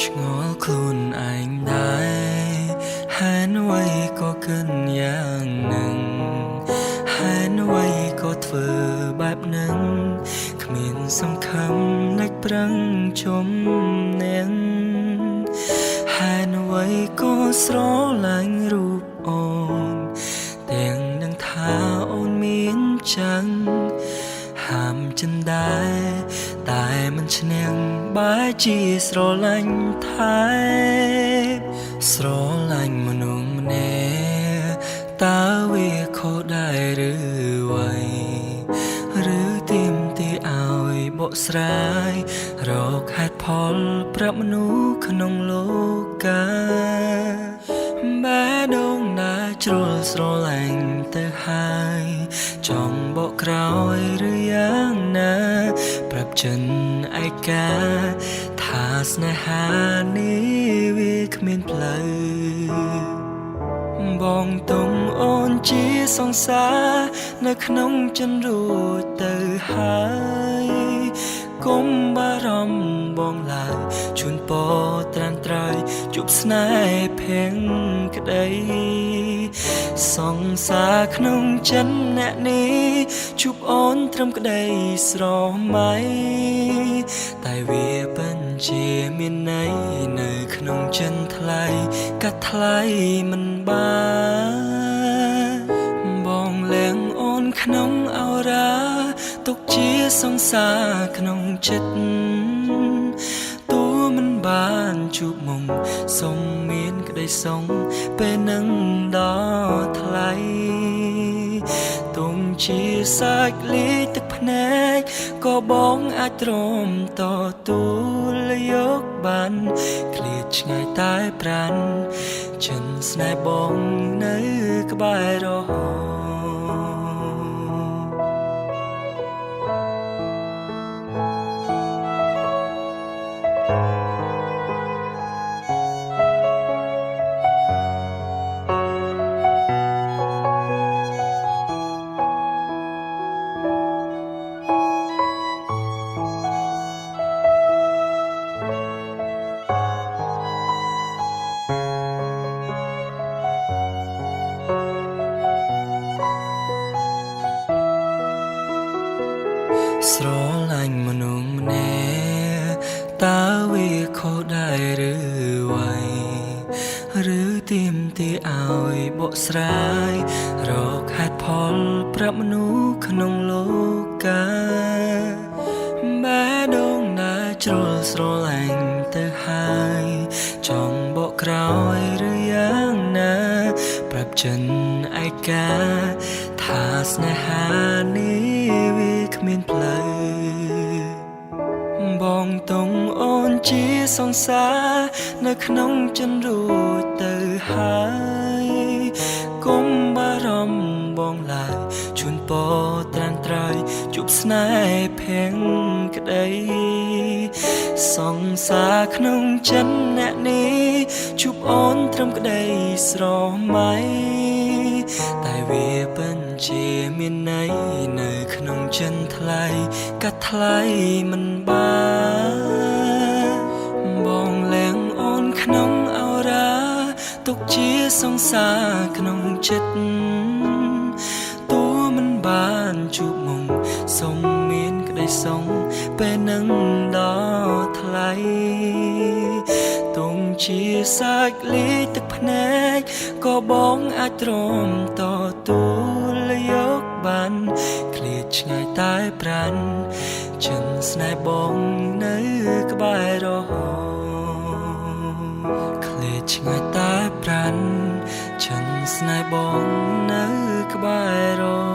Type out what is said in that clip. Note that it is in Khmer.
ឆ្ងល់ខ្លួនឯងដែរហេតុអ្វីក៏គិនយ៉ាងនឹងហេតុអ្វីក៏ធ្វើបែបនឹងគ្មានសង្ឃឹមដាច់ប្រឹងជុំនាងហេតុអ្វីក៏ស្រឡាញ់រូបអូនទាំងនឹងថាអូនមានចឹងហាមចិនដែរតែមិនឈ្នះបែរជាស្រឡាញ់ថែស្រឡាញ់មនុស្សម្នាក់តើវាខុសដែរឬអ្វីឬទាមទារឲ្យបកស្រាយរកហេតុផលប្រាប់មនុស្សក្នុងលោកាបែដងណាជ្រុលស្រឡាញ់ទៅហើយចង់បកក្រោយឬយ៉ាងណាប្រាប់ចិនឯកាថាស្នេហានេះវាគ្មានផ្លូវបងទុំអូនជាសង្សារនៅក្នុងចិនរួចទៅហើយគុំបារម្ភបងឡើយជូនពរត្រានត្រើយជួបស្នេហ៍ភៀងក្តីសង្សារក្នុងចិនអ្នកនេះជួបអូនត្រឹមក្តីស្រមៃតែវាពិនជាមានន័យនៅក្នុងចិនថ្លៃកាត់ថ្លៃមិនបានបងលៀងអូនក្នុងអរ៉ាទុកជាសង្សារក្នុងចិត្តតួមិនបានជួបមុំសូមមានក្តីសងពេលនឹងដល់ថ្លៃទុំជាសាច់លាយទឹកភ្នែកក៏បងអាចទ្រាំតទួលយកបានឃ្លាតឆ្ងាយតែប្រានចិនស្នេហ៍បងនៅក្បែររហូតស្រឡាញ់មនុស្សម្នាក់តើវាខុសដែរឬអ្វីឬទាមទារឲ្យបកស្រាយរកហេតុផលប្រាប់មនុស្សក្នុងលោកាបែដងណាជ្រុលស្រឡាញ់ទៅហើយចង់បកក្រោយឬយ៉ាងណាប្រាប់ចិនឯកាថាស្នេហានេះវាគ្មានផ្លូវបងទុំអូនជាសង្សារនៅក្នុងចិនរួចទៅហើយគុំបារម្ភបងឡើយជូនពរត្រានត្រើយជួបស្នេហ៍ភៀងក្តីសង្សារក្នុងចិនអ្នកនេះជួបអូនត្រឹមក្តីស្រមៃតែវាពិនជាមានន័យនៅក្នុងចិនថ្លៃកាត់ថ្លៃមិនបានបងលៀងអូនក្នុងអរ៉ាទុកជាសង្សារក្នុងចិត្តតួមិនបានជួបមុំសូមមានក្តីសងពេលនឹងដល់ថ្លៃទុំជាសាច់លាយទឹកភ្នែកក៏បងអាចទ្រាំតទួលយកបានឃ្លាតឆ្ងាយតែប្រានចិនស្នេហ៍បងនៅក្បែររហូតឃ្លាតឆ្ងាយតែប្រានចិនស្នេហ៍បងនៅក្បែររ